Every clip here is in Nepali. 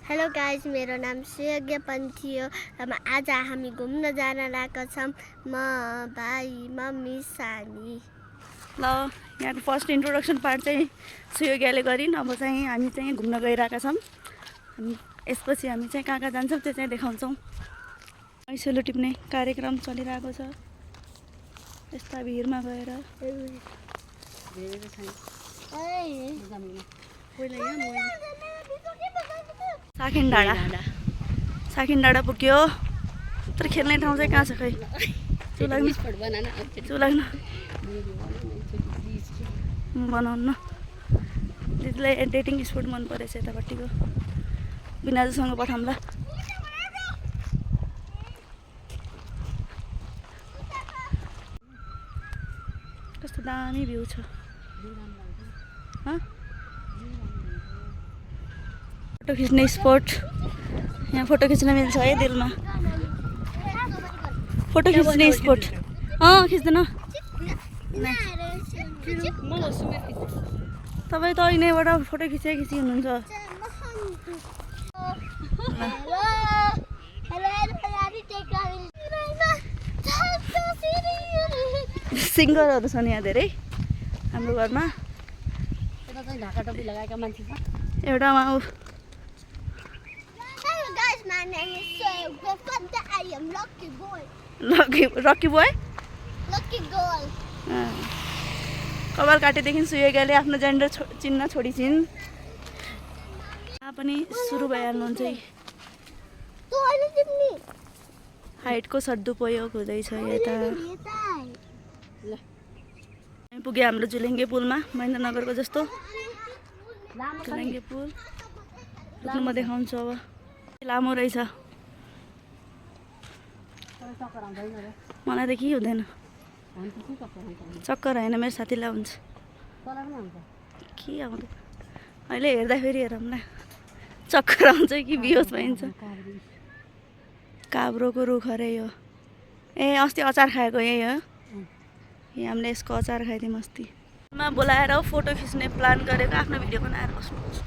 हेलो गाइज, मेरो नाम श्रेय पन्थी हो र आज हामी घुम्न जान लागेका छौँ। म भाइ मम्मी सानी। ल यहाँको फर्स्ट इन्ट्रोडक्सन पार्ट चाहिँ सुयोग्याले गरिन्। अब चाहिँ हामी चाहिँ घुम्न गइरहेका छौँ। यसपछि हामी चाहिँ कहाँ कहाँ जान्छौँ त्यो चाहिँ देखाउँछौँ। ऐसेलो टिप्ने कार्यक्रम चलिरहेको छ। यस्ता भिरमा गएर साखिन डाँडा पुग्यो। तर खेल्ने ठाउँ चाहिँ कहाँ छ खै? चुलाग्नु बनाउनु दिदीलाई डेटिङ स्पोट मन परेछ यतापट्टिको। बिनाजुसँग पठाउँला। कस्तो दामी भ्यू छ। फोटो खिच्ने स्पोट। यहाँ फोटो खिच्न मिल्छ है दिलमा। फोटो खिच्ने स्पोट। खिच्दैन तपाईँ त यहीँबाट फोटो खिची हुनुहुन्छ। सिङ्गरहरू छन् यहाँ धेरै हाम्रो घरमा। ढाका टोपी लगाएका मान्छे छ। एउटामा रकी बोय कपाल काटेदेखि सुयोग्याले आफ्नो जेन्डर चिन्न छोडिछिन्। पनि सुरु भइहाल्नुहुन्छ। हाइटको सदुपयोग हुँदैछ यता। पुग्यो हाम्रो जुलेङ्गे पुलमा, महेन्द्रनगरको जस्तो जुलेङ्गे पुल। म देखाउँछु अब। लामो रहेछ। मलाई त के हुँदैन। चक्कर होइन, मेरो साथीलाई हुन्छ। के आउँछ अहिले हेर्दाखेरि हेरौँ न, चक्कर आउँछ कि बिहोस भइन्छ। काब्रोको रुख अरे यो। अस्ति अचार खाएको यही हो। हामीले यसको अचार खाइदिउँ अस्ति। बोलाएर फोटो खिच्ने प्लान गरेको, आफ्नो भिडियो बनाएर बस्नुपर्छ।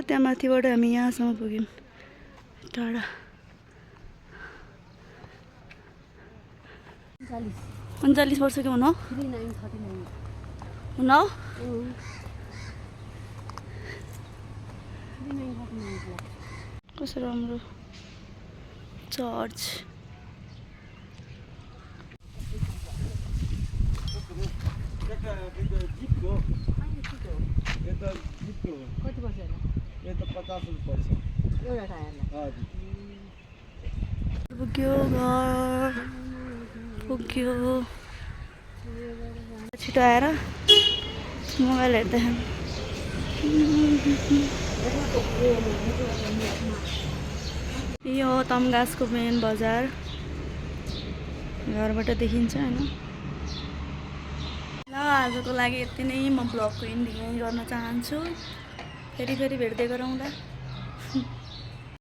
त्यहाँ माथिबाट हामी यहाँसम्म पुग्यौँ टाढा। 39 वर्षको हुन कस्तो राम्रो चर्च। कति पर्छ? यो त 50 रुपैयाँ पर्छ एउटा टायरलाई। हजुर। पुग्यो घर पुग्यो। छिटो आएर मोबाइल हेर्दै यो तमगासको मेन बजार घरबाट देखिन्छ होइन। ल आजको लागि यति नै। म ब्लगको एन्डिङ गर्न चाहन्छु। फेरि भेट्दै गरौँला।